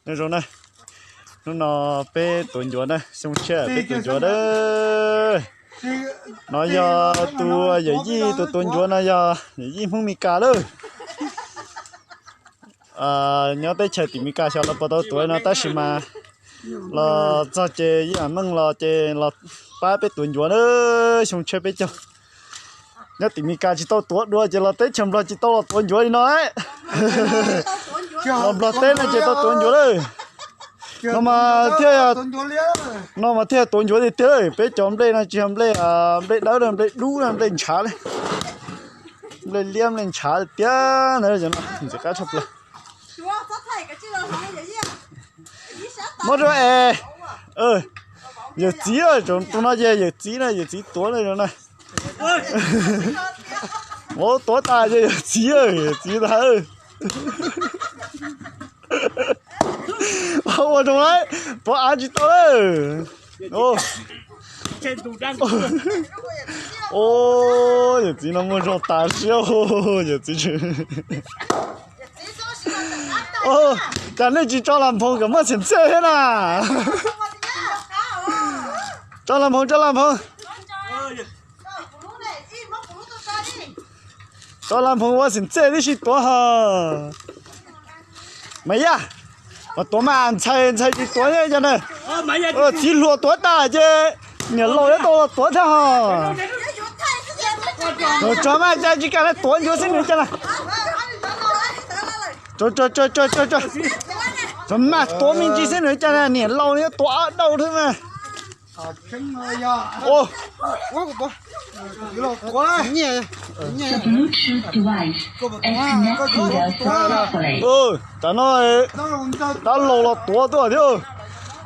Nyob zoo na, hnub no peb tuav ncuav na, xyoo tshiab peb tuav ncuav na. No yog tus yawm yij tus tuav ncuav no yog yawm yij Hmoob Mes Kas lawm. Nyob teb chaws tim Mes Kas xyov los puas tau tuav no tab sis mas los txog ces yeej meej los ces los pab peb tuav ncuav na, xyoo tshiab peb caug. Nyob tim Mes Kas tsis tau tuav dua ces los teb chaws Nplog tsis tau los tuav ncuav li no. Los Nplog teb no ces tau tuav ncuav lawm. No mas thiaj, no mas thiaj tuav ncuav tiag tiag lawm. Peb cov nplej no tsis yog nplej, nplej dawb, nplej dub, nplej ntshav li. Nplej liab nplej ntshav tiag ntawd, ntxim qab tshaj plaws. Muab rau es, yawm txiv, tus no ces yawm txiv na, yawm txiv tuav na. Ua tuav tas ces yawm txiv, yawm txiv tas. Ua zoo lawm, tuav av tsis tau lawm. Yawm txiv no muaj zog tas siab, yawm txiv. Cas nej tsis tso las nphoo kom muaj xim txej thiab na? Tso las nphoo, tso las nphoo. Tso las nphoo ua xim txej tib si tuav ho. Mas yaj, mas tuav mas ntxhais ntxhais tsis tuav cov na. Txiv hluas tuav tas ces niam laus yuav tau los tuav thiab ho. Tso mas cas tsis kam tuav ncuav xwb nws cas na. Tso mas tuav me ntsis xwb nws cas na, niam laus yuav tuav ob dauj thiab mas. Tam no dab laug los tuav tuaj thiab.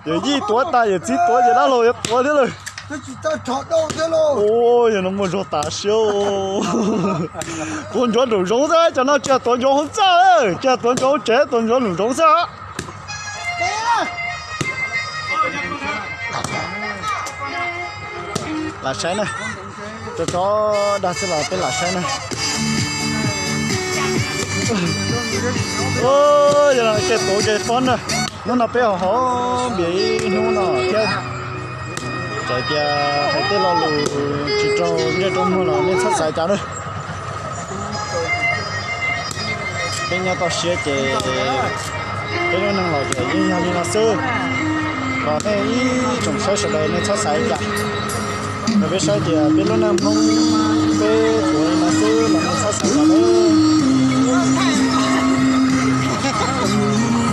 Yawm yij tuav tas yawm txiv tuav ces dab laug yuav tuav thiab lawm. Yog no muaj zog tas siab. Tuav ncuav nraum zoov xwb, cov no tsis yog tuav ncuav hauv txaj, tsis yog tuav ncuav hauv tsev, tuav ncuav nraum zoov xwb os. Lam saib na, tso tso dag xwb los peb lam saib na. Yog no ke tuav ke pob na, hnub no peb ho hov npias ib hnub no thiab. Txawm tias hais tej lo lus tsis raug ntsej raug muag los nej txhob xav cas na. Peb nyob toj siab ces peb lub neej los ces yeej yog li no xwb. Los nej ib tsoom saib sawv daws nej txhob xav cas. Yog peb saib tias peb lub neej Hmoob peb tuav li no xwb los nej txhob xav cas na.